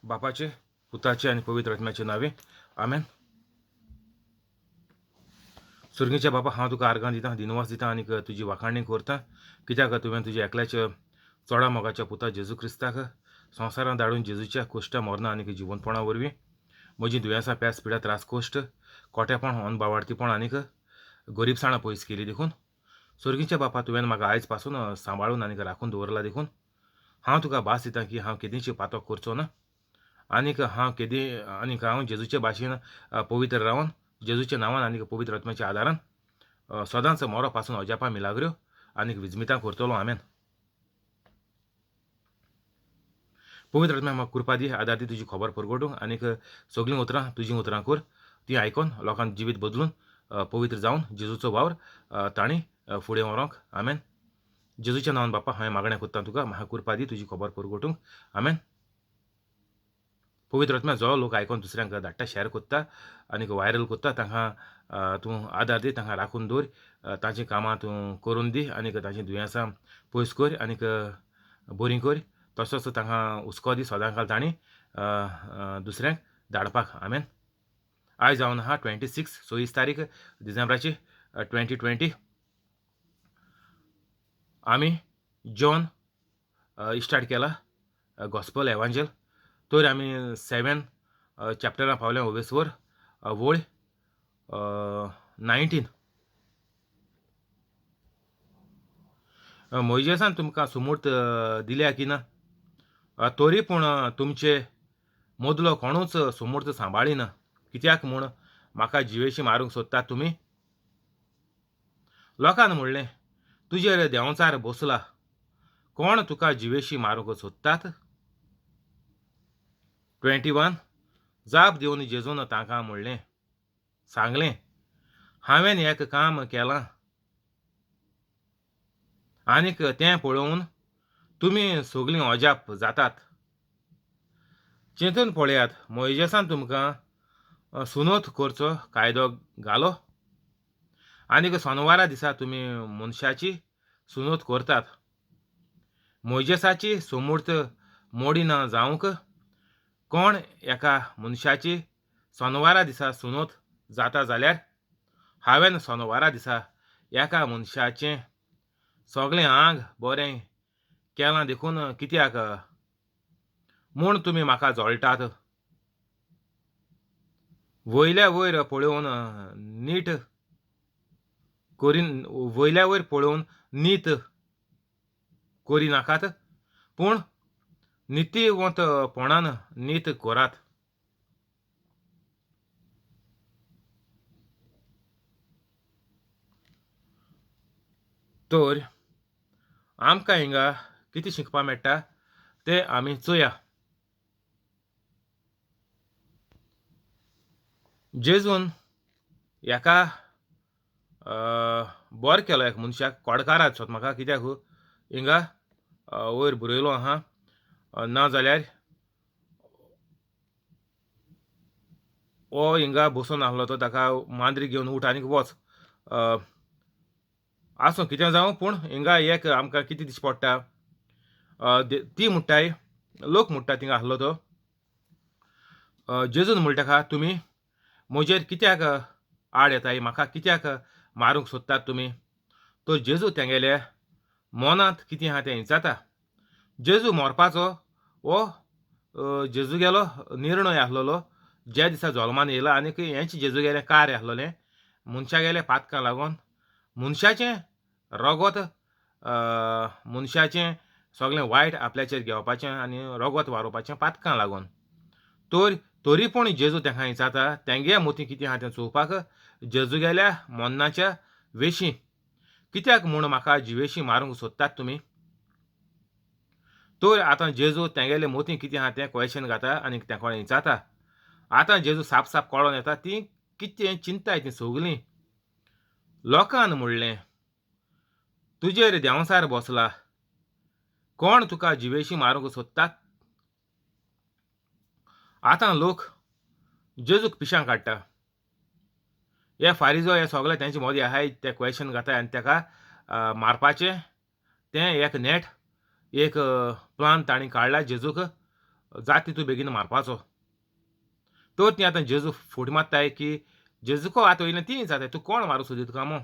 बापाचे, पुताचे आनी पवित्र आत्म्याचे नांवे, आमेन. सुर्गीच्या बापा, हांव तुका आर्गां दितां, दिनवास दितां आनी तुजी वाखाणी करतां, कित्याक तुवें तुज्या एकल्याच्या चोडा मोगाच्या पुता जेजू क्रिस्ताक संवसारांत धाडून जेजूच्या कोश्टा मरणां आनी जिवंतपणा वरवीं म्हजीं दुयेंसां, प्यास, पिडा, त्रास, कोश्ट, कोटेपण, अनबावाडतीपण आनीक गरिबसाणां पयस केली देखून सुर्गीच्या बापा तुवें म्हाका आयज पासून सांबाळून आनी राखून दवरला देखून हांव तुका भास दितां की हांव केदींच पातक करचो ना आनीक हांव केदी आनीक हांव जेजूचे भाशेन पवित्र रावन जेजूच्या नांवान आनीक पवित्र आत्म्याच्या आदारान सदांच मरो पासून अजापां मिलाग्र्यो आनीक विजमितां करतलो. आमेन. पवित्र आत्म्या म्हाका कृपा दी, आदार दी तुजी खबर परगटूंक आनीक सगळीं उतरां तुजीं उतरां कर, तीं आयकोन लोकांक जिवीत बदलून पवित्र जावन जेजूचो वावर तांणी फुडें व्हरोंक. आमेन. जेजूच्या नांवान बापा हांवें मागणें करता तुका, म्हाका कृपा दी तुजी खबर परगटूंक. आमेन. पवित्र आत्म्या जो लोक आयकोन दुसऱ्यांक धाडटा, शेअर करता आनीक व्हायरल करता, तांकां तूं आदार दी, तांकां राखून दवर, तांचीं कामां तूं करून दी आनीक तांचीं दुयेंसां पयस कर आनीक बरीं कर, तसोच तांकां हुस्को दी सदां काल तांणी दुसऱ्यांक धाडपाक. आमेन. आयज जावन आहा 26 26 तारीख डिसेंबराची 2020. आमी जॉन स्टार्ट केला गॉस्पल एवांजेल, तर आमी 7 चॅप्टरां पावल्या ओवेसवर वळ 19. मोयजेसान तुमकां सुमूर्त दिल्या की ना, तरी पूण तुमचे मदलो कोणूच सुमूर्त सांबाळिना, कित्याक म्हूण म्हाका जिवेशी मारूंक सोदतात तुमी? लोकान म्हणलें, तुजेर देंवचार बसला, कोण तुका जिवेशी मारूंक सोदतात? 21. जाप दिवन जेजून तांकां म्हणलें, सांगलें, हांवें एक काम केलां आनीक तें पळोवन तुमी सगळीं अजाप जातात. चिंतून पळयात, मोयजेसान तुमकां सुनोत करचो कायदो घालो आनीक सोनवारा दिसा तुमी मनशाची सुनोत करतात. मोयजेसाची सुमूर्त मोडिना जावंक कोण एका मनशाची सोनवारा दिसा सुनोत जाता जाल्यार हांवें सोनवारा दिसा एका मनशाचें सगळें आंग बरें केलां देखून कित्याक म्हूण तुमी म्हाका जळटात? वयल्या वयर पळोवन नीट करीन, वयल्या वयर पळोवन नीत करिनाकात, पूण नितीवंतपणान नीत करात. तर आमकां हिंगा कितें शिकपाक मेळटा तें आमी चोया. जेजून एका बरो केलो एक मनशाक, कोडकारात सोद म्हाका कित्याक हिंगा वयर बरयलो आहा, ना जाल्यार हो हिंगा बसून आसलो तो ताका मांद्री घेवन उठ आनीक वच. आसूं कितें जावं, पूण हिंगा एक आमकां कितें दिश्टी पडटा, ती म्हणटाय लोक म्हणटा थिंगा आसलो तो जेजून म्हणटा ताका, तुमी म्हजेर कित्याक आड येताय, म्हाका कित्याक मारूंक सोदतात तुमी? तर जेजू तेंगेल्या मनांत कितें आहा तें विचारता. जेजू मरपाचो हो जेजूगेलो निर्णय आसलेलो ज्या दिसा जल्मान येयला, आनीक हेंच जेजूगेलें कार्य आसलेलें, मनशागेल्या पातकां लागून मनशाचें रगत, मनशाचें सगळें वायट आपल्याचेर घेवपाचें आनी रगत वारोवपाचें पातकां लागून. तर तरी पूण जेजू तेंकां विचारता तेंगे मोती कितें आहा तें चोवपाक जेजूगेल्या मन्नाच्या वेशी, कित्याक म्हूण म्हाका जिवेशी मारूंक सोदतात तुमी? तर आतां जेजू तेंगेले मोती कितें आहा तें क्वेशन घाता आनी तें कोणें विचारता. आतां जेजू साप साप कळोन येता ती कितें चिंताय तीं सगळीं. लोकान म्हणलें, तुजेर देंवचार बसला, कोण तुका जिवेशी मारूंक सोदतात? आतां लोक जेजूक पिशां काडटा. हे फारिजो हे सगळे तेंचे मदीं आहाय, ते क्वेशन घाताय आनी तेका मारपाचें तें एक नेट, एक प्लान तांणी काडला जेजूक जात तितू बेगीन मारपाचो. तर ती आतां जेजू फुट मारताय की जेजूको आतां वयलें ती जाताय तूं कोण मारूं सोदी तुका मो.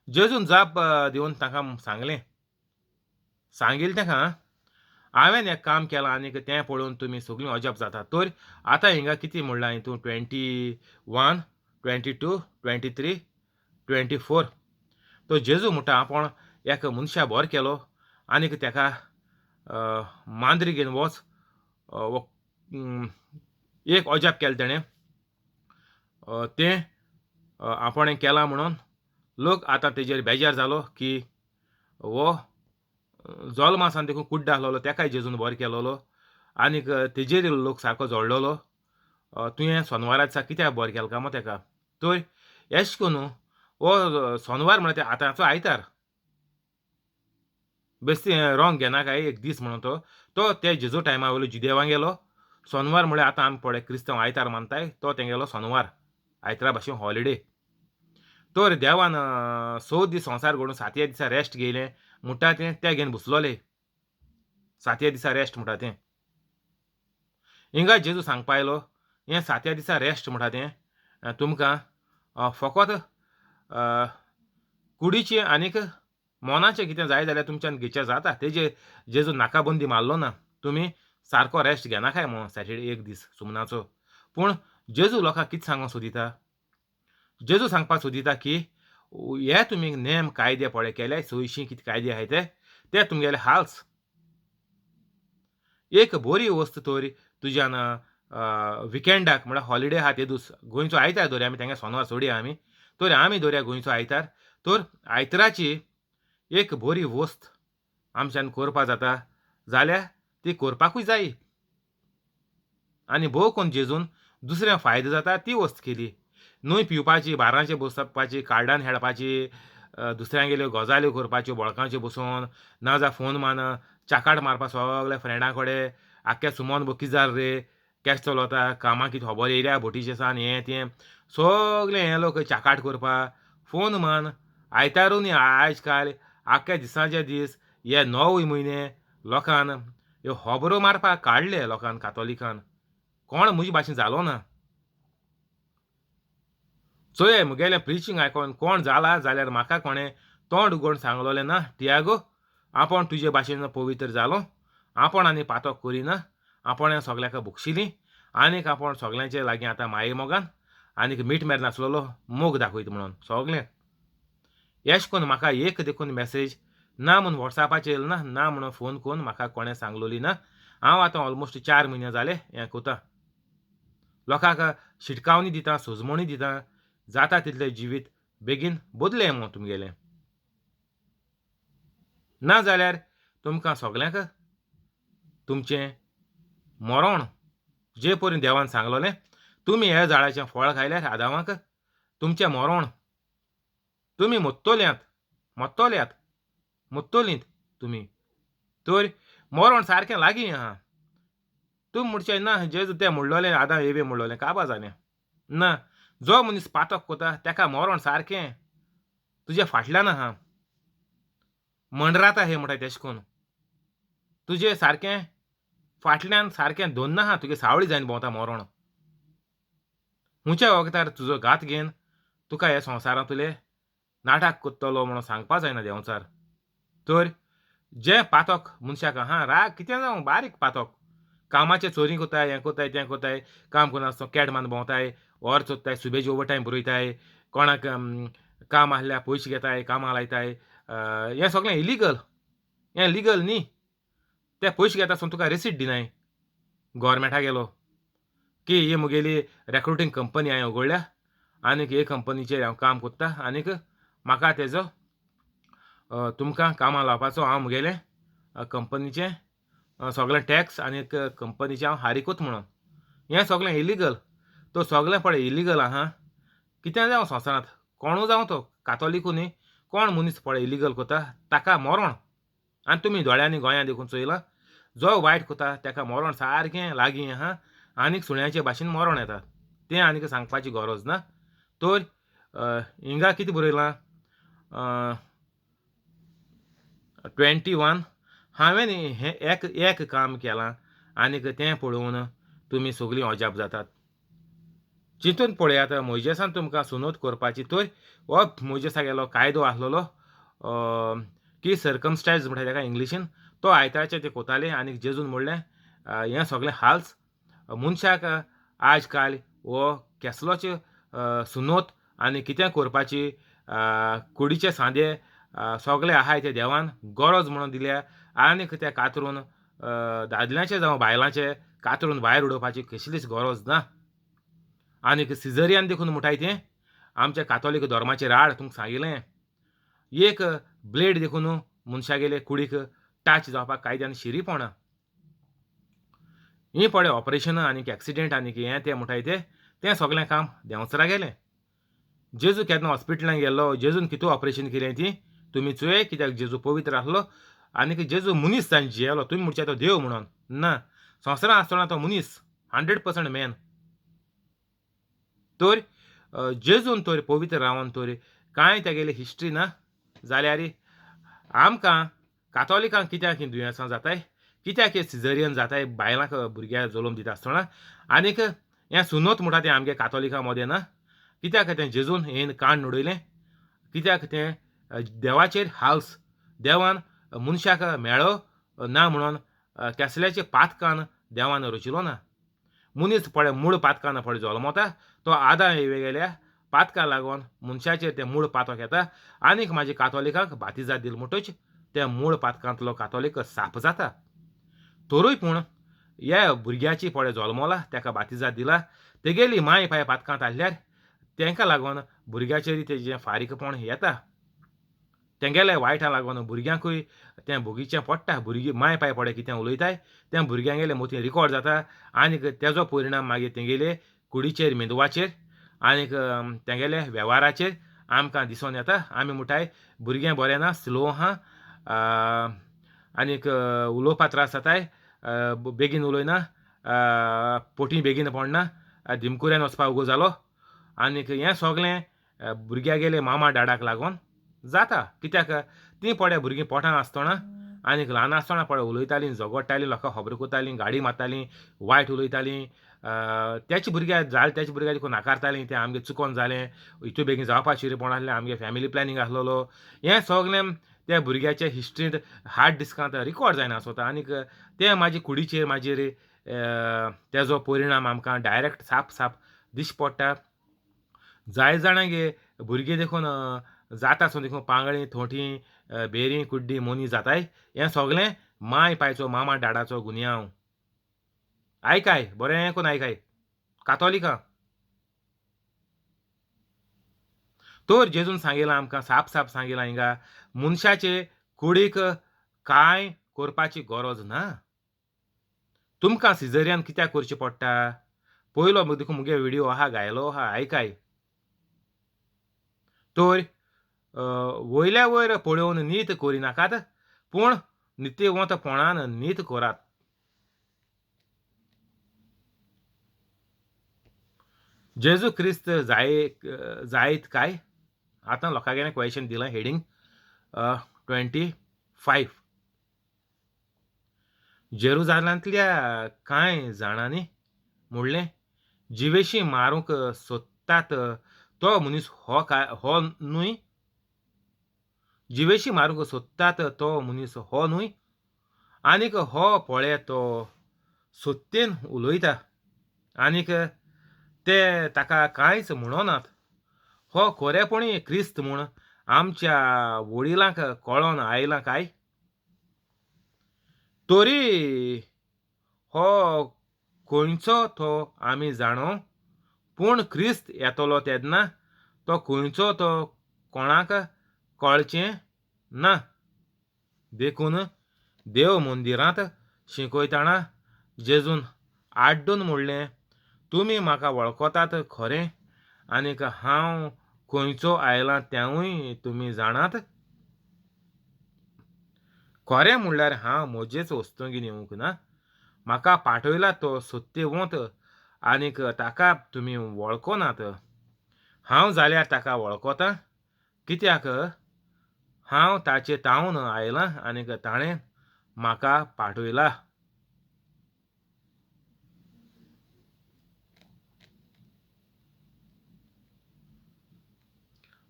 जेजून जाप दिवन तांकां सांगलें, सांगील तांकां हांवें एक काम केलां आनीक तें पळोवन तुमी सगळीं अजाप जाता. तर आतां हिंगा कितें म्हणलां हितून 21 22 23 24. तो जेजू म्हणटा आपूण एका मनशा बरो केलो आनीक तेका मांद्री घेवन वच, एक अजाप केलें तेणें, तें आपणें केलां म्हणून लोक आतां तेजेर बेजार जालो की हो जल्मासान देखून कुड्डो आसलेलो तेकाय जेजून बरो केलोलो आनीक तेजेर लोक सारको जळ्ळलो, तुवें सोनवारा दिसा कित्याक बरो केलो काय मो तेका. तर एश कोन्न हो सोनवार म्हळ्यार ते आतांचो आयतार, बेस्ती रोंग घेनाकाय एक दीस म्हणून तो तो ते जेजू टायमा वयलो जुदेवां गेलो. सोनवार म्हळ्यार आतां आमी पळय क्रिस्तांव आयतार मानताय तो तेंगेलो सोनवार, आयतारा भाशेन हॉलिडे. तर देवान 6 दीस संवसार घडून सातव्या दिसा रेस्ट घेयलें म्हणटा तें ते घेवन बसलोले, सातव्या दिसा रेस्ट म्हणटा तें. हिंगा जेजू सांगपा आयलो हें सातव्या दिसा रेस्ट म्हणटा तें तुमकां फकत कुडीचें आनीक मनाचें कितें जाय जाल्यार तुमच्यान घेवचें जाता. तेजे जेजू नाकाबंदी मारलो ना, तुमी सारको रेस्ट घेनाकाय म्हणून सॅटर्डे एक दीस सुमनाचो. पूण जेजू लोकांक कितें सांगूंक सोदिता, जेजू सांगपाक सोदिता की हे तुमी नेम कायदे पळय केले 600 कितें कायदे आहाय ते ते तुमगेले हाल्स. एक बरी वस्त तर तुज्यान विकेंडाक म्हळ्यार हॉलिडे आहा ते दीस गोंयचो आयतार दवरया आमी, तेंगे सोनवार सोडया आमी, तर आमी दवरया गोंयचो आयतार. तर आयताराची एक बरी वस्त आमच्यान करपा जाता जाल्यार ती करपाकूय जाय. आनी भोव कोन्न जेजून दुसऱ्यांक फायदो जाता ती वस्त केली न्हय, पिवपाची, बारांचे बसपाची, कार्डान खेळपाची, दुसऱ्यांगेल्यो गजाल्यो करपाच्यो बोळकांच्यो बसून, ना जाल्यार फोन मान चाकाट मारपा सगल्या फ्रेंडां कडेन, आख्खे सुमन बकिजार रे कॅश चलता, कामां कितें खबर येयल्या बोटीचे सान हें तें सगलें हें लोक चाकाट करपा. फोन मान आयतारू न्ही आयज काल आख्खे दिसाचे दीस हे 9 म्हयने लोकान ह्यो खबरो मारपाक काडले लोकान कातोलिकान. कोण म्हजे भाशेन जालो ना. चोय म्हगेलें प्रिचींग आयकोन कोण जाला जाल्यार म्हाका कोणें तोंड उगोवन सांगलोलें ना, टियागो आपूण तुजे भाशेन पवित्र जालो, आपूण आनी पातक करिना, आपूण सगल्यांक बक्षिली आनीक आपूण सगल्यांचे लागीं आतां माये मोगान आनीक मीठ मेर नासलेलो मोग दाखयता म्हणून सगळें. एश कोन्न म्हाका एक देखून मॅसेज ना म्हूण वॉट्सॅपाचेर ना, ना म्हणून फोन करून म्हाका कोणें सांगलोली ना. हांव आतां ऑलमोस्ट 4 म्हयने जाले हें कोता, लोकांक शिटकावणी दिता, सोजमणी दिता, जाता तितलें जिवीत बेगीन बदलें म्हूण तुमगेलें, ना जाल्यार तुमकां सगल्यांक तुमचें मरण. जे परी देवान सांगलोलें तुमी ह्या झाडाचें फळ खायल्यार आदावांक तुमचें मरण, तुमी मोत्तोल्यात मोत्तोल्यात मोत्तोलींत तुमी. तर मरण सारकें लागीं आहा. तुमी म्हणचें ना जेजू तें म्हणलोलें आदां एवे म्हणलोलें काबा जालें ना. जो मनीस पातक कोता तेका मरण सारकें तुज्या फाटल्यान आहा, मंडराता हे म्हणटा तेश कोन्न तुजें सारकें फाटल्यान सारकें दोन आहा, तुगे सावळी जायन भोंवता मरण. हुंयच्या वखदार तुजो घात घेवन तुका ह्या संवसारांतले नाटक कोत्तलो म्हणून सांगपा जायना देंवचार. तर जें पातक मनशाक आहा राग कितें जावं बारीक पातक, कामाचें चोरी कोताय, हें कोताय तें कोताय, काम करनासतना कॅट मान भोंवताय, or चोत्ताय, सुबेज ओवर टायम बरयताय, कोणाक काम आहल्यार पयशे घेताय, कामां लायताय, हें सगळें इलिगल, हें लिगल न्ही. ते पयशे घेता आसतना तुका रेसीट दिनाय गोवोरमेंटा गेलो की ही म्हगेली रेक्रुटींग कंपनी हांवें उगडल्या आनीक हे कंपनीचेर हांव काम कोत्ता आनीक म्हाका तेजो तुमकां कामां लावपाचो हांव म्हगेलें कंपनीचें सगळें टॅक्स आनीक कंपनीचें हांव हारीकूच म्हणून. हें सगळें इलिगल. तो सगळें पळय इलिगल आहा. कितें जावं संवसारांत कोणूय जावं तो कातोलिकू न्ही, कोण मनीस पळय इलिगल कोता ताका मरण. आनी तुमी दोळ्यांनी गोंयांत देखून चोयलां जो वायट कोता ताका मरण सारकें लागीं आहा आनीक सुण्याचे भाशेन मरण येता, तें आनीक सांगपाची गरज ना. तर हिंगा कितें बरयलां 21 हांवें हें एक एक काम केलां आनीक तें पळोवन तुमी सगळीं अजाप जातात. चिंतून पळयात, मोयजेसान तुमकां सुनोत करपाची तर हो मोयजेसागेलो कायदो आसलेलो की सर्कमस्टायज म्हणटा ताका इंग्लिशीन, तो आयतारचे ते कोताले. आनी जेजून म्हणलें हें सगळें हाल्स मनशाक आज काल हो केसलोच सुनोत आनी कितें करपाची कुडीचे सांदे सगळे आहाय ते देवान गरज म्हणून दिल्या आनीक ते कातरून दादल्यांचे जावं बायलांचे कातरून भायर उडोवपाची कसलीच गरज ना. आनीक सिजरियन देखून म्हणटाय तें आमच्या कातोलीक धर्माचेर आड तुमकां सांगिल्लें एक ब्लेड देखून मनशागेले कुडीक टच जावपाक कायद्यान शिरी पडना. हीं पळय ऑपरेशनां आनीक एक्सिडेंट आनीक हें तें म्हणटाय तें तें सगळें काम देंवचारा गेलें. जेजू केन्ना हॉस्पिटलान गेल्लो, जेजून कितू ऑपरेशन केलें ती तुमी चोय, कित्याक जेजू पवित्र आसलो आनीक जेजू मनीस जावन जियेलो. तुमी म्हणचे तो देव म्हणून ना, संवसारांत आसतना तो मनीस 100% मॅन. तर जेजून तर पवित्र रावन तर कांय तेगेली हिस्ट्री ना जाल्यार आमकां कातोलिकांक कित्याक हीं दुयेंसां जाताय, कित्याक हें सिजरियन जाताय बायलांक भुरग्याक जल्म दिता आसतना, आनीक हें सुनोत म्हणटा तें आमगे कातोलिकां मदें ना, कित्याक तें जेजून हें काण उडयलें, कित्याक तें देवाचेर हाल्स, देवान मनशाक मेळो ना म्हणून केसल्याचे पातकान देवान रचिलो ना. मनीस पळय मूळ पातकान पळय जल्मता तो आदां वेगेल्या पातका लागून मनशाचेर तें मूळ पातक येता आनीक म्हाजे कातोलिकांक बातिजाद दिल म्हणटच त्या मूळ पातकांतलो कातोलीक साप जाता. तरूय पूण ह्या भुरग्याची पळय जल्मला ताका बातिजाद दिला, तेगेली माय पाय पातकांत आसल्यार तांकां लागून भुरग्याचेर तेजें फारीकपण येता, तेंगेले वायटां लागून भुरग्यांकूय तें भोगीचें पडटा. भुरगीं माय पाय पळय कितें उलयताय तें भुरग्यांगेले मोती रिकॉर्ड जाता आनीक तेजो परिणाम मागीर तेंगेले कुडीचेर, मेंदवाचेर आनीक तेंगेले वेव्हाराचेर आमकां दिसून येता. आमी म्हणटाय भुरगें बरें ना, स्लो आहा, आनीक उलोवपा त्रास जाताय, बेगीन उलयना, पोटी बेगीन पडना, दिमकुऱ्यान वचपाक उगो जालो आनीक हें सगळें भुरग्यागेले मामा डाडाक लागून जाता. कित्याक तीं पळय भुरगीं पोटां आसतना आनीक ल्हान आसतना पळय उलयतालीं, झगडटालीं, लोकांक खबरो करतालीं, गाडी मारतालीं, वायट उलयतालीं, त्याच भुरग्याक जालें त्याच भुरग्याक देखून नाकारतालीं, तें आमगें चुकोन जालें, इतू बेगीन जावपा शिरपण आसलें, आमगे फॅमिली प्लॅनिंग आसलेलो, हें सगळें त्या भुरग्याच्या हिस्ट्रींत हार्ड डिस्कांत रिकॉर्ड जायना आसता आनीक तें म्हाजे कुडीचेर मागीर तेजो परिणाम आमकां डायरेक्ट साप साप दिश्टी पडटा. जाय जाणांगे भुरगीं देखून जाता आसून देखून पांगळीं, थोंटी, बेरीं, कुड्डीं, मोनी जाताय, हें सगळें माय पायचो मामा डाडाचो गुन्यांव. आयकाय बरें कोन्न आयकाय कातोलिकां. तर जेजून सांगिलां आमकां साप साप सांगिलां हिंगा मनशाचे कुडीक कांय करपाची गरज ना. तुमकां सिजरियन कित्याक करचें पडटा पयलो देखून मुगे व्हिडियो आहा घायलो आहा आयकाय. तर वयल्या वयर पळोवन नीत करिनाकात पूण नितीवंतपणान नीत करात. जेजू क्रिस्त जायत काय? आतां लोकांगेलें क्वेशन दिलां हेडींग 25. जेरुजालांतल्या कांय जाणांनी म्हणलें जिवेशी मारूंक सोदतात तो मनीस हो काय हो न्हय, जिवेशी मारूंक सोदतात तो मनीस हो न्हय, आनीक हो पळय तो सत्तेन उलयता आनीक ते ताका कांयच म्हणनात. हो खरेपणी क्रिस्त म्हूण आमच्या वडिलांक कळोन आयलां काय? तरी हो खंयचो तो आमी जाणो, पूण क्रिस्त येतलो तेन्ना तो खंयचो तो कोणाक कळचें ना. देखून देव मंदिरांत शिकयतना जेजून आड्डून म्हणलें तुमी म्हाका वळखतात खरें आनीक हांव खंयचो आयलां तेंवूय तुमी जाणात. खरें म्हणल्यार हांव म्हजेच वस्तुगीन येवंक ना, म्हाका पाठयला तो सत्यवंत आनीक ताका तुमी वळखनात. हांव जाल्यार ताका वळखता कित्याक हांव ताचे तावन आयलां आनीक ताणें म्हाका पाठयला.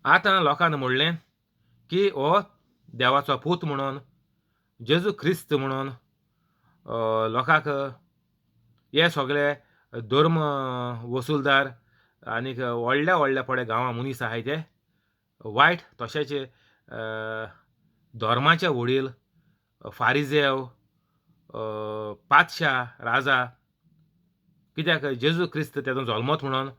आतां लोकान म्हणलें की हो देवाचो पूत म्हणून, जेजू क्रिस्त म्हणून लोकांक हे सगळे धर्म वसुलदार आनीक व्हडल्या व्हडल्या पळय गांवां मनीस आहाय ते वायट तशेंच धर्माचे वडील फारिजेव पातशा राजा कित्याक जेजू क्रिस्त तेजो जल्मत म्हणून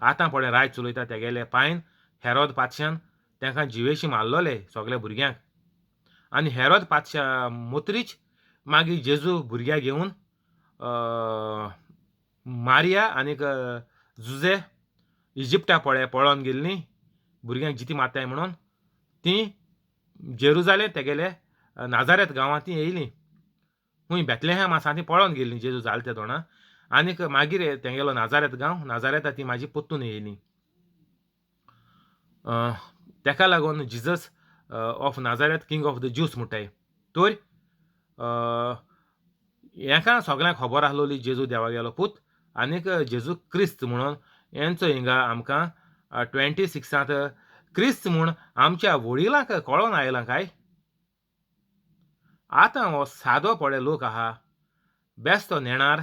आतां पळय राज चलयता तेगेले पायन हेरोद पातशान तांकां जिवेशी मारलोले सगल्या भुरग्यांक. आनी हेरोद पातशा मोत्रीच मागीर जेजू भुरग्याक घेवन मारिया आनीक जुजे इजिप्टा पळय पळोवन गेल्लीं भुरग्यांक जिती मारताय म्हणून तीं जेरुजालें तेगेले नाजारेत गांवांत तीं येयलीं. खूंय बेतलेहॅम आसा ती पळोवन गेल्लीं जेजू जाल ते तोंडा. आनीक मागीर तेंगेलो नाजारेत गांव नाजारेता ती म्हाजी परतून येयलीं. तेका लागून Jesus of Nazareth king of the Jews म्हणटाय. तर हेका सगळ्यांक खबर आसलोली जेजू देवागेलो पूत आनीक जेजू क्रिस्त म्हणून हेंचो हिंगा आमकां 26 क्रिस्त म्हूण आमच्या वडिलांक कळोन आयलां काय. आतां हो सादो पळय लोक आहा बेस्तो नेणार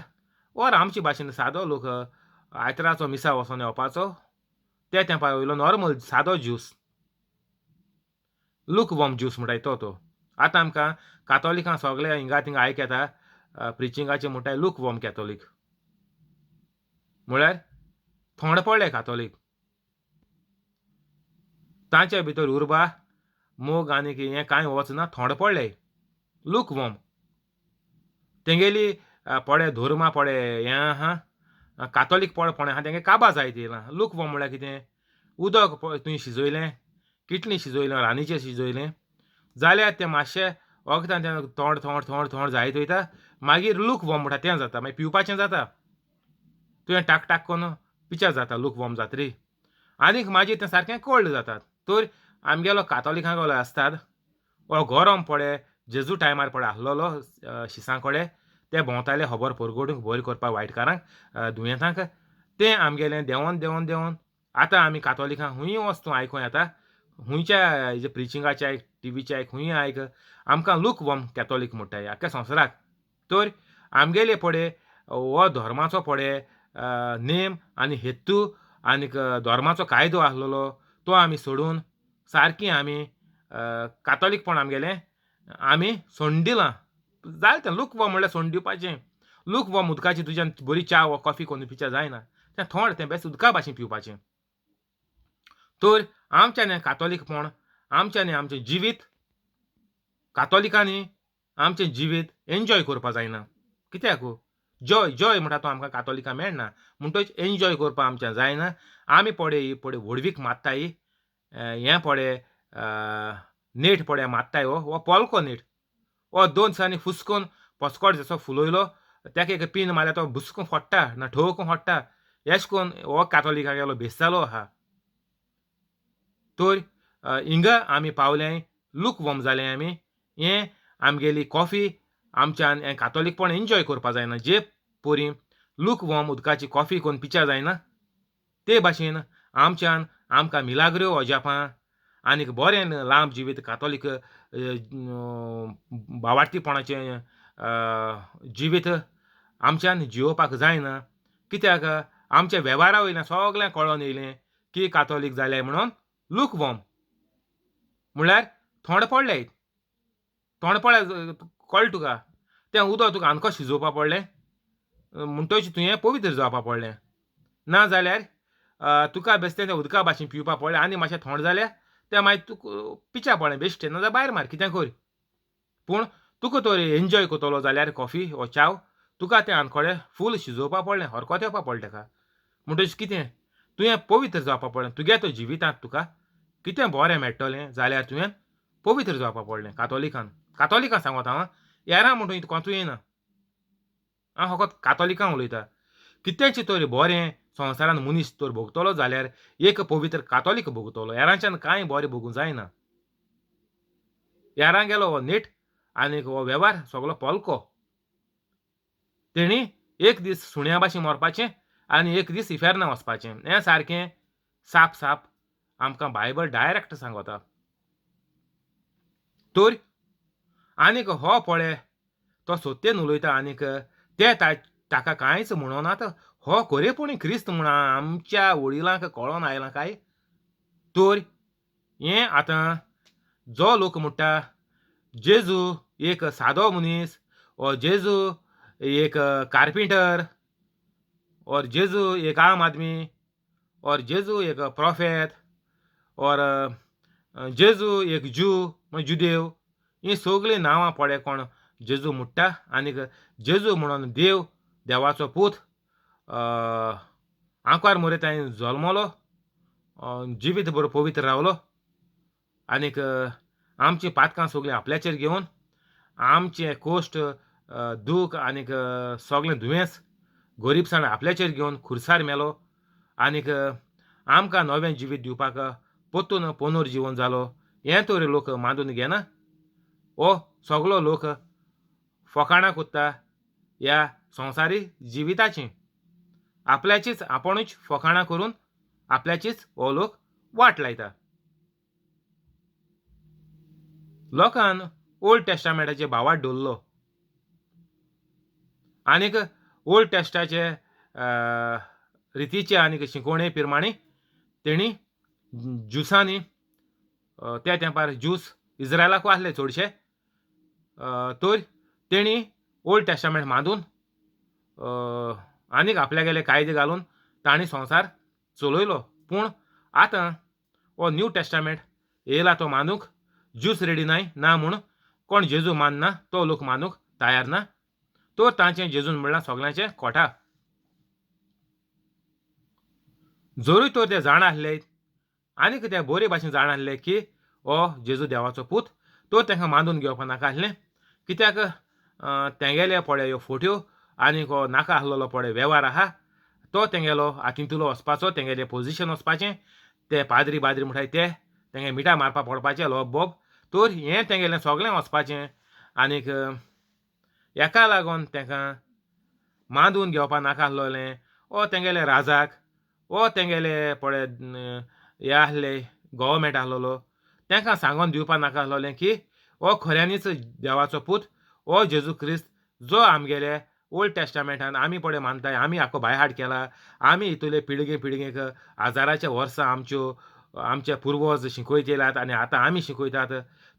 ओर आमचे भाशेन सादो लोक आयतराचो मिसा वचोन येवपाचो ते तेंपा वयलो नॉर्मल सादो ज्यूस लूक वॉर्म ज्यूस म्हणटाय तो तो. आतां आमकां कातोलिकां सगळे हिंगा थिंगा आयक येता प्रिचिंगाचे म्हणटाय लूक वॉर्म कॅथोलीक म्हळ्यार थोंड पडले कातोलीक. तांच्या भितर उर्बा मोग आनी हें कांय वचना थोंड पडले लूक वॉर्म. तेंगेली पळे धर्मा पळे हें आहा कातोलीक पळ पणे आहा तेंगे काबा जायत येयला. लूक वॉर्म म्हळ्यार कितें उदक तुवें शिजयलें कितलें शिजयलें रान्नीचें शिजयलें जाल्यार तें मातशें वखदान तें तोंड थोंड थोंड थोंड जायत वयता मागीर लूक वॉर्म म्हणटा तें जाता मागीर पिवपाचें जाता तुवें टाक टाक करून पिच्या जाता लूक वॉर्म जातरी आनीक मागीर तें सारकें कोल्ड जाता. तर आमगेलो कातोलिकांगेलो आसतात हो गरम पळय जेजू टायमार पळय आसलेलो शिसां कडेन ते भोंवताले खबर परगटूंक बरें करपाक वायटकारांक दुयेंतांक तें आमगेलें देंवोन देंवोन देंवोन आतां आमी कातोलिकां खूंय वच तूं आयकूं येता खुंयच्या प्रिचिंगाचे आयक टिवीचे आयक खूंय आयक आमकां लूक वॉर्म कॅथोलीक म्हणटाय आख्ख्या संवसाराक. तर आमगेले पळय हो धर्माचो पळय नेम आनी हेतू आनीक धर्माचो कायदो आसलेलो तो आमी सोडून सारकी आमी कातोलीकपण आमगेलें आमी सोडून दिलां. जालें तें लूक वॉर्म म्हणल्यार सोडून दिवपाचें. लूक वॉर्म उदकाची तुज्यान बरी च्या वा कॉफी करून पिच्या जायना तें थोंड तें बेस्ट उदका भाशेन पिवपाचें. तर आमच्यांनी कातोलीकपण आमच्यांनी आमचें जिवीत कातोलिकांनी आमचें जिवीत एन्जॉय करपा जायना. कित्याक जॉय जॉय म्हणटा तो आमकां कातोलिकां मेळना म्हणटच एन्जॉय करपा आमचें जायना. आमी पळय ही पळय व्हडवीक मात्ताय हें पळय नेट पळय मात्ताय हो हो पोलको नेट हो 2 दिसांनी फुसकून पस्कोट जसो फुलयलो ताका एक पीन मारल्यार तो बुसकून फोडटा ना ठोकून फोडटा एश कोन हो कातोलिकागेलो भेस जालो आहा. तर हिंगा आमी पावले लूक वॉर्म जाले आमी हें आमगेली कॉफी आमच्यान हें कातोलीकपण एन्जॉय करपा जायना. जे परी लूक वॉर्म उदकाची कॉफी कोन्न पिच्या जायना ते भाशेन आमच्यान आमकां मिलाग्रो अजापां आनीक बरें लांब जिवीत कातोलीक बावाडतीपणाचें जिवीत आमच्यान जियोवपाक जायना. कित्याक आमच्या वेव्हारा वयल्यान सगळ्यांक कळोन येयलें की कातोलीक जाले म्हणून लूक वॉर्म म्हळ्यार थोंड पडले तोंड पडले कळ्ळें तुका तें उदक तुका आनको शिजोवपा पडलें म्हणटच तुवें पवित्र जावपा पडलें ना जाल्यार तुका बेश्टें तें उदका भाशेन पिवपा पडलें आनी मातशें थोंड जाल्यार तें मागीर तुका पिच्या पडलें बेश्टें ना जाल्यार भायर मार कितें कर. पूण तुका तर एन्जॉय करतलो जाल्यार कॉफी वो च्याव तुका तें आनकोडें फूल शिजोवपा पडलें हरकत येवपा पडलें तेका. म्हणटच कितें तुवें पवित्र जावपा पडलें तुगे तो जिवितांत तुका कितें बरें मेळटलें जाल्यार तुवें पवित्र जावपा पडलें. कातोलिकान कातोलिकां सांगता हांव येरा म्हणटून कोंतूय येना हांव फकत कातोलिकां उलयता. कितेंच तर बरें संवसारान मनीस तर भोगतलो जाल्यार एक पवित्र कातोलीक भोगतलो हेरांच्यान कांय बरें भोगूंक जायना. हेरां गेलो हो नेट आनीक हो वेव्हार सगलो पोलको. तेणी एक दीस सुण्या भाशेन मरपाचें आनी एक दीस इफेर्ना वचपाचें हें सारकें साप साप आमकां बायबल डायरेक्ट सांगता. तर आनीक हो पळय तो सत्येन उलयता आनीक ते ताका कांयच म्हणनात. हो खरेपणी क्रिस्त म्हूण आमच्या वडिलांक कळोन आयलां काय? तर हें आतां जो लोक म्हणटा जेजू एक सादो मनीस, ओ जेजू एक कार्पेंटर, और जेजू एक आम आदमी, और जेजू एक प्रोफेत, और जेजू एक ज्यू म्हणजे जुदेव, हीं सगळीं नांवां पळय कोण जेजू म्हणटा आनीक जेजू म्हणून देव देवाचो पूत आंकवार मोरे ताणें जल्मलो, जिवीत बरो पवित्र रावलो आनीक आमचीं पातकां सगळीं आपल्याचेर घेवन आमचें कोश्ट दूख आनीक सगळें दुयेंस गरिबसाण आपल्याचेर घेवन खुर्सार मेलो आनीक आमकां नवें जिवीत दिवपाक परतून पुनर्जिवन जालो. हें तर लोक मानून घेना. हो सगलो लोक फकाणां कोत्ता ह्या संवसारी जिविताचीं, आपल्याचीच आपुणूच फकाणां करून आपल्याचीच हो लोक वाट लायता. लोकान ओल्ड टेस्टामेंटाचे भावार्थ दवरलो आनीक ओल्ड टेस्टाचे रितीचे आनीक शिकोवणे प्रमाणे तेणी ज्युसांनी त्या तेंपार ज्यूस इज्रायलाकू आसले चडशे, तर तेणी ओल्ड टेस्टामेंट मांदून आनीक आपल्यागेले कायदे घालून तांणी संवसार चलयलो. पूण आतां हो न्यू टेस्टामेंट येयला तो मानूंक ज्यूस रेडी नाय ना म्हूण कोण जेजू मानना, तो लोक मानूंक तयार ना. तर तांचें जेजून म्हणलां सगल्यांचें खोटा. जरूय तर ते जाणा आसले आनीक ते बरे भाशेन जाणा आसले की हो जेजू देवाचो पूत, तर तांकां मानून घेवपा नाका आसलें. कित्याक तेंगेले पळय ह्यो फोट्यो आनीक हो नाका आसलेलो पळय वेव्हार आहा तो तेंगेलो आतिंतुलो वचपाचो, तेंगेलें पोजिशन वचपाचें, ते पाद्री बाद्री म्हणटाय ते तेंगे मिठां मारपा पडपाचें लोब बोब, तर हें तेंगेलें सगळें वचपाचें. आनीक हेका लागून तांकां मांदून घेवपा नाका आसलोलें. ओ तेंगेले राजाक ओ तेंगेले पळय हे आसले गव्हर्मेंट आसलेलो तांकां सांगोन दिवपा नाका आसलोलें की हो खऱ्यांनीच देवाचो पूत, हो जेजू क्रिस्त जो आमगेले ओल्ड टेस्टामेंटान आमी पळय मानताय, आमी आख्खो बायहाड केला, आमी हितूले पिळगे पिळगेक हजाराच्या वर्सां आमच्यो आमचे पुर्वज शिकयत येयल्यात आनी आतां आमी शिकयतात,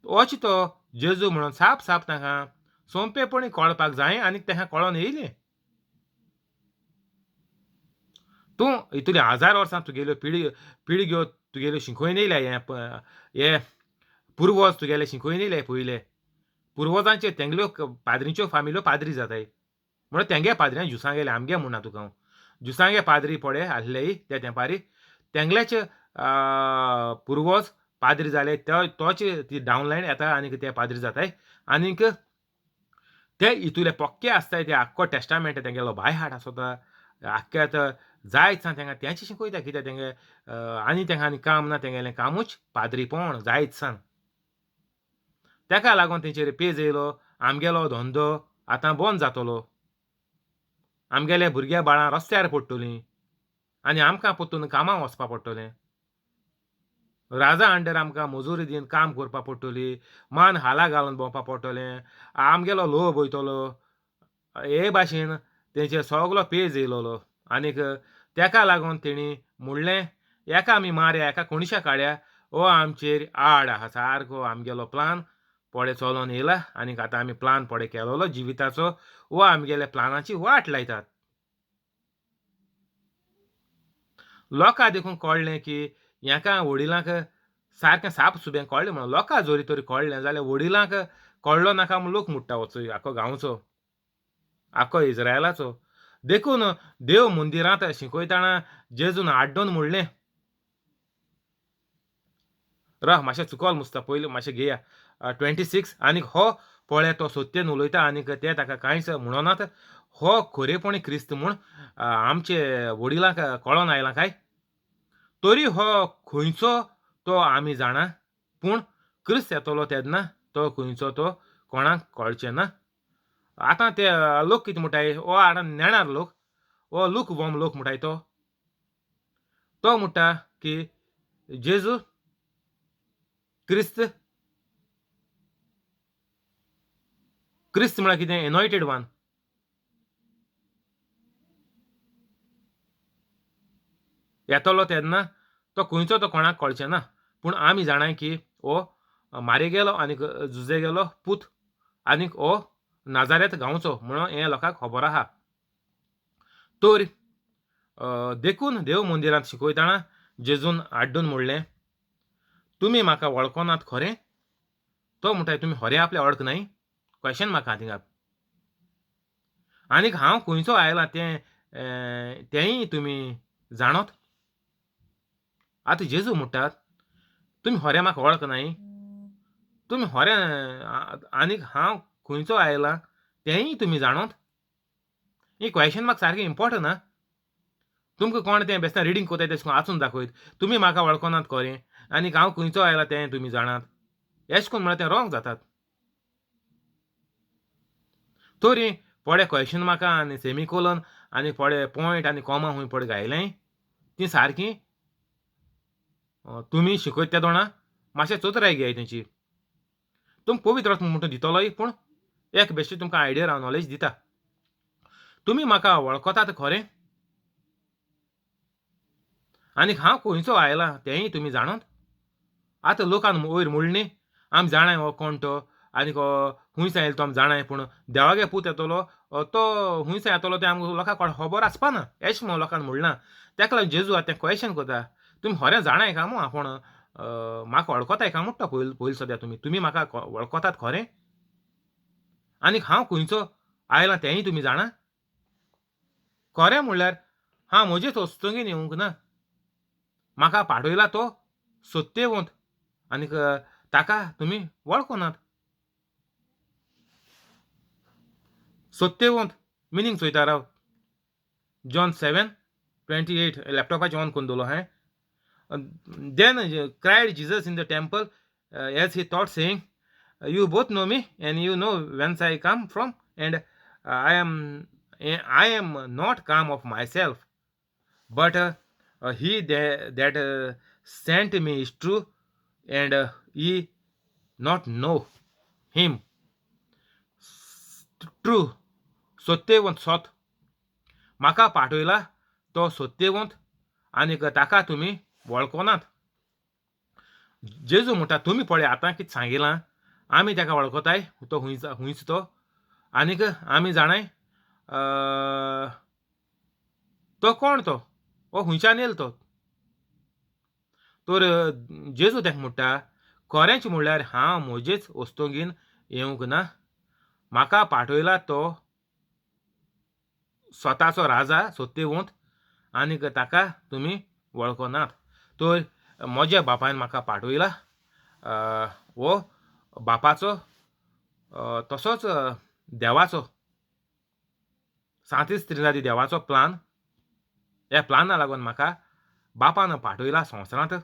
होच तो जेजू म्हणून साप साप तांकां सोंपेपणी कळपाक जाय आनी तांकां कळोन येयलें. तूं हितूले हजार वर्सां तुगेल्यो पिळग्यो तुगेल्यो शिकयन येयल्या, हे पुर्वज तुगेले शिकयन येयले, पयले पुर्वजांचे तेंगल्यो पाद्रींच्यो फामिल्यो पाद्री जाताय म्हणून तेंगे पाद्र्यां ज्युसांगेले आमगे म्हणना तुका हांव, ज्युसांगे पाद्री पळय आसलेय त्या तेंपारी तेंगल्याचे पुर्वज पाद्री जाले, तोच ती डावनलायन येता आनीक ते पाद्री जाताय आनीक ते हितूले पक्के आसताय, ते आख्खो टेस्टामेंट तेंगेलो बाय हार्ट आसता आख्खे आतां जायत सान तेंका तेंच शिकयता. कित्याक तेंगे आनी तेंका आनी काम ना, तेंगेलें कामूच पाद्रीपण जायत सान. तेका लागून तेंचेर पेज येयलो आमगेलो धंदो आतां बंद जातलो, आमगेले भुरग्या बाळां रस्त्यार पडटलीं आनी आमकां परतून कामां वचपा पडटलें, राजा अंडर आमकां मजुरी दिवन काम करपा पडटली, मान हाला घालून भोंवपा पडटलें, आमगेलो लोभ वयतलो. हे भाशेन तेंचेर सगलो पेज येयलोलो आनीक तेका लागून तेणी म्हणलें एका आमी मारया, एका कोणशा काडया, हो आमचेर आड आहा सारको आमगेलो प्लान पळय चलोन येयला आनीक आतां आमी प्लान पळय केलोलो जिविताचो, हो आमगेल्या प्लानाची वाट लायतात. लोकां देखून कळ्ळें की हेका वडिलांक सारकें साप सुबें कळ्ळें म्हणून, लोकां जरी तरी कळ्ळें जाल्यार वडिलांक कळ्ळो नाका म्हूण लोक मुट्टा वचूय आख्खो गांवचो आख्खो इज्रायलाचो. देखून देव मंदिरांत शिकयतना जेजून आड्डून म्हणलें, राव मातशें चुकोल मुसता पयलीं मातशें घेया 26 आनीक हो पळय तो सत्यन उलयता आनीक ते ताका कांयच म्हणनात, हो खरेपणी क्रिस्त म्हूण आमचे वडिलांक कळोन आयलां काय? तरी हो खंयचो तो आमी जाणा, पूण क्रिस्त येतलो तेन्ना तो खंयचो तो कोणाक कळचें ना. आतां ते लोक कितें म्हणटाय, हो आतां नेणार लोक, हो लूक वॉर्म लोक म्हणटाय, तो तो म्हणटा की जेजू क्रिस्त, क्रिस्त म्हळ्यार कितें? एनॉयटेड वन. येतलो तेन्ना तो खंयचो तो कोणाक कळचें ना, पूण आमी जाणाय की हो मारे गेलो आनी जुजे गेलो पूत आनीक हो नाजारेत गांवचो म्हणून हें लोकांक खबर आहा. तर देखून देव मंदिरांत शिकयतना जेजून आड्डून म्हणलें, तुमी म्हाका वळखनात खरें? तो म्हणटा तुमी खरें आपलें वळख नाय? क्वेशन म्हाका थिंगा. आनीक हांव खंयचो आयलां तें तेंय तुमी जाणत? आतां जेजू म्हणटात तुमी खरें म्हाका वळख नाय, तुमी खरें आनीक हांव खंयचो आयलां तेंय तुमी जाणत? ही क्वेशन म्हाका सारकें इम्पोर्टंट आं. तुमकां कोण तें बेश्टें रिडींग कोताय तेशें करून वाचून दाखयत, तुमी म्हाका वळखनात खरें आनीक हांव खंयचो आयला तें तुमी जाणात, एशें करून म्हळ्यार तें रोंग जातात. तरी पडे क्वेशन म्हाका आनी सेमिकोलन आनी पडे पॉयंट आनी कॉमा खूंय पडे घायलें तीं सारकीं तुमी शिकयत त्या दोणा मातशें चतुराय घेयाय तेंची. तुमकां पवित्र आत्मो म्हणटा दितलोय, पूण एक बेश्टी तुमकां आयडिया हांव नॉलेज दिता. तुमी म्हाका वळखतात खरें आनीक हांव खंयचो आयला तेंय तुमी जाणत? आतां लोकान वयर म्हणलें आमी जाणाय हो कोण तो आनीक खुंयसान येयलो तो आमी जाणाय, पूण देवागे पूत येतलो तो खुंयसान येतलो तें आमकां लोकांक खबर आसपा ना एशें म्हणून लोकान म्हणलां. तेका लागून जेजू आतां तें क्वेशन करता, तुमी खरें जाणाय काय मू आपूण म्हाका वळखताय काय म्हणटा पयलीं पयलीं सद्या तुमी तुमी म्हाका वळखतात खरें आनीक हांव खंयचो आयलां तेंय तुमी जाणा? खरें म्हणल्यार हांव म्हजेच वस्तुंगीन येवंक ना, म्हाका पाठयला तो सत्यवंत आनीक ताका तुमी वळखनात. सत्यवंत मिनींग चोयता राव. जॉन 7:28 लॅपटॉपाचेर ऑन करून दवरलो हांवें. Then cried Jesus in the temple as he taught, saying, You both know me, and you know whence I come from, and I am not come of myself, but he that sent me is true, and ye not know him. True, सत्यवंत, सत. म्हाका पाठयला तो सत्यवंत आनीक ताका तुमी वळखनात. जेजू म्हणटा तुमी पळय आतां कितें सांगिलां, आमी ताका वळखताय तो खुंयच खुंयच तो आनीक आमी जाणाय तो कोण तो, हो खुंयच्यान येयलो तो. तर जेजू ताका म्हणटा खरेंच म्हणल्यार हांव म्हजेच वस्तुंगीन येवंक ना, म्हाका पाठयला तो स्वताचो राजा सत्यवंत आनीक ताका तुमी वळखनात. तर म्हज्या बापायन म्हाका पाठयला, हो बापाचो तसोच देवाचो सांतीस त्रिनादी देवाचो प्लान, ह्या प्लाना लागून म्हाका बापान पाठयला संवसारांत,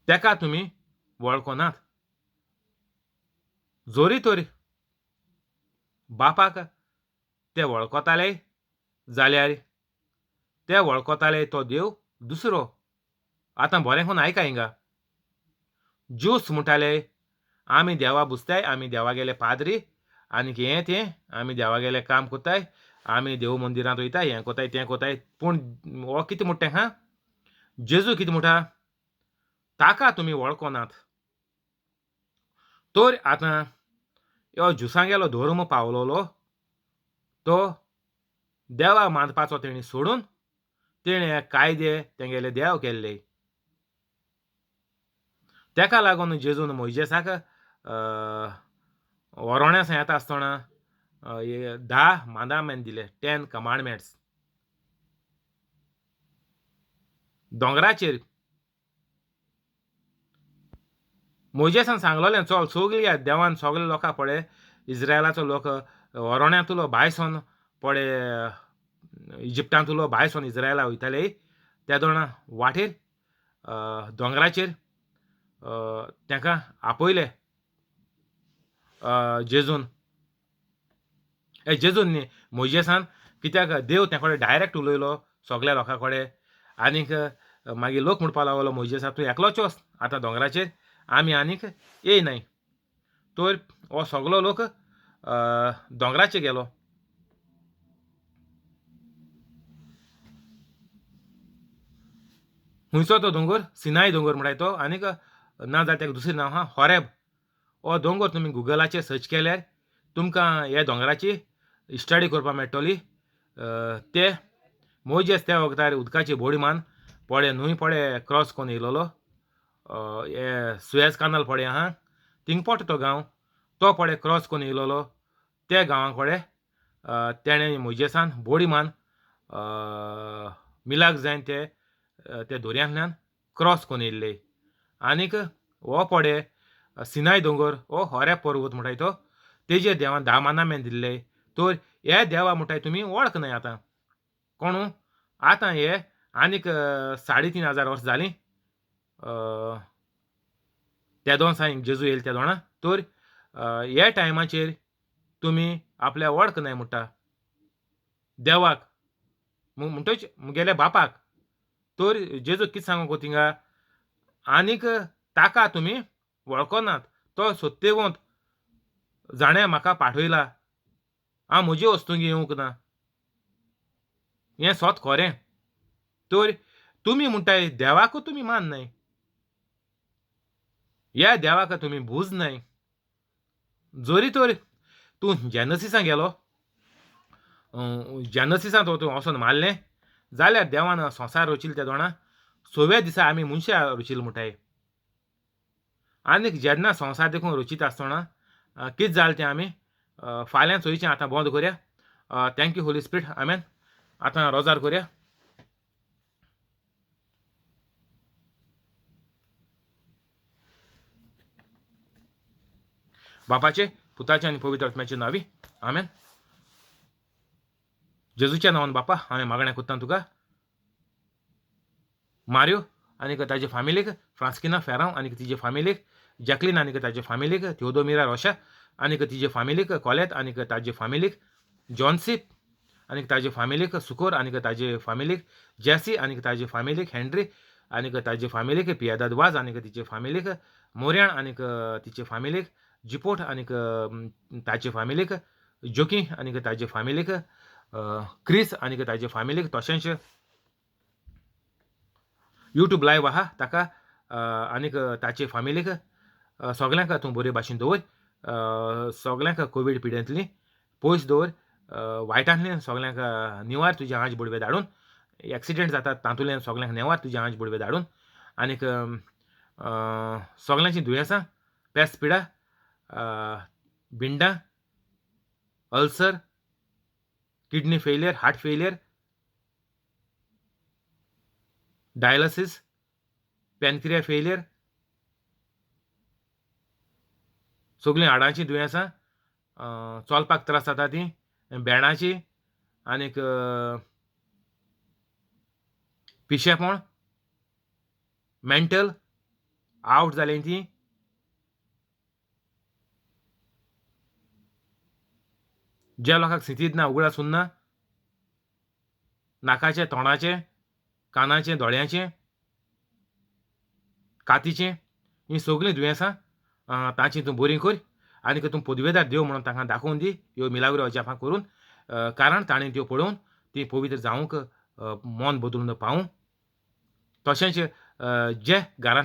ताका तुमी वळखनात. जोरी तर बापाक ते वळखताले जाल्यार ते वळखताले तो देव दुसरो. आतां बरें करून आयका हिंगा. ज्यूस म्हणटाले आमी देवा बुजताय, आमी देवा गेले पाद्री आनीक हें तें, आमी देवा गेले काम कोत्ताय, आमी देव मंदिरांत वयताय, हें कोत्ताय तें कोत्ताय. पूण हो कितें म्हणटा तेंकां, जेजू कितें म्हणटा, ताका तुमी वळखनात. तर आतां ह्यो ज्युसांगेलो धर्म पावलोलो तो देवा मानपाचो तेणी सोडून तेणें कायदे तेंगेले देव केल्ले. तेका लागून जेजून मोयजेसाक वरोण्या येता आसतना 10 मांदामेन दिले, 10 कमांडमेंट्स. दोंगराचेर मोयजेसान सांगलोलें चल सगळ्या देवान सगळे लोकां पळय इस्रायलाचो लोक वरोण्यांतलो भायसोन पळय इजिप्टांतलो भायसोन इस्रायला वयताले त्या दोणा वाटेर दोंगराचेर तांकां आपयले जेजून, जेजून न्ही मोयजेसान, कित्याक देव त्या कडेन डायरेक्ट उलयलो सगल्या लोकां कडेन आनीक मागीर लोक म्हणपा लागलो मोयजेसा तूं एकलोच वच आतां दोंगराचेर, आमी आनीक येयनाय. तर हो सगलो लोक दोंगराचेर गेलो. खंयचो तो दोंगर? सिनाय दोंगर म्हणटाय तो, आनीक ना जाल्यार ताका दुसरें नांव आहा होरेब. हो दोंगर तुमी गुगलाचेर सर्च केल्यार तुमकां ह्या दोंगराची स्टडी करपाक मेळटली. ते मोयजेस त्या वखदार उदकाची बोडी मान पडे न्हूय पडे क्रॉस कोन्न येयलोलो, हे सुएज कानाल पडे आहा थिंग पोट तो गांव, तो पडे क्रॉस कोन्न येयलोलो. त्या गांवां कडेन तेणें मोयजेसान बोडी मान मिलाक जायन ते त्या दोरयांतल्यान क्रॉस कोन्न येयल्ले. आनीक हो पडे सिनाय दोंगर हो होरेब पर्वत म्हणटाय तो, तेजेर देवान 10 मानामेन दिल्ले. तर हे देवा म्हणटाय तुमी वळखनाय आतां कोणू. आतां हे आनीक 3500 वर्सां जालीं त्या दोन सां जेजू येयले त्या दोणा. तर ह्या टायमाचेर तुमी आपल्या वळखनाय म्हणटा देवाक म्हणटच मुगेल्या बापाक. तर जेजू कितें सांगूंक थिंगा, आनीक ताका तुमी वळखनात, तो सत्यवंत जाणें म्हाका पाठयला, हांव म्हजे वस्तूंक येवंक ना, हें सत खरें. तर तुमी म्हणटाय देवाकूय तुमी माननाय, ह्या देवाक तुमी भूज नाय. जरी तर तूं जेनसिसां गेलो, जेनसिसां तो तूं वचोन मारलें जाल्यार देवान संवसार रचिल्लो त्या दोणा 6व्या दिसा आमी मनशां रचिल्लो म्हणटाय. आनीक जेन्ना संवसार देखून रचीत आसतना कितें जालें तें आमी फाल्यां चोयचें. आतां बंद करया. Thank you Holy Spirit, आमेन. आतां रोजार करया. बापाचे, पुताचे आनी पवित्र आत्म्याचे नांवी, आमेन. जेजूच्या नांवान बापा हांवें मागणें कोत्ता तुका, मार्यो आनीक ताजे फामिलीक, फ्रांस्किना फेरांव आनीक तिजे फामिलीक, जॅकलीन आनीक ताजे फामिलीक, थियोदोमिरा रोशा आनीक तिजे फामिलीक, कॉलेत आनीक ताजे फामिलीक, जॉन्सीप आनीक ताजे फामिलीक, सुकोर आनीक ताजे फामिलीक, जॅसी आनीक ताजे फामिलीक, हेनरी आनीक ताजे फामिलीक, पियादाद वाज आनीक तिचे फामिलीक, मोर्याण आनीक तिचे फामिलीक, जिपोट आनीक ताजे फामिलीक, जोकी आनीक ताजे फामिलीक, क्रिस आनीक ताजे फामिलीक, तशेंच यूट्यूब लायव आहा ताका आनीक ताचे फामिलीक, सगल्यांक तूं बरे भाशेन दवर, सगल्यांक कोवीड पिडेंतली पयस दवर, वायटांतल्यान सगल्यांक निवार तुजे आंज बुडवे धाडून, एक्सिडेंट जातात तातूंतल्यान सगल्यांक नेवार तुजे आंज बुडवे धाडून, आनीक सगल्यांची दुयेंसां, पेस्त पिडा, भिंडां, ulcer, kidney failure, heart failure, dialysis, pancreas failure, सगळीं हाडांची दुयेंसां, चलपाक त्रास जाता तीं, भेणाची आनीक पिशेपण, मेंटल आवट जालें ती, ज्या लोकांक सितीत ना, उगडास उरना, नाकाचें, तोंडाचें, कानाचें, दोळ्यांचें, कातीचें, हीं सगळीं दुयेंसां तांची तूं बरी कर आनीक तूं पदवेदार देव म्हणून तांकां दाखोवन दी ह्यो मिलाग्रो अजापां करून, कारण ताणें त्यो पळोवन ती पवित्र जावंक मन बदलून पावूं. तशेंच जे घरांत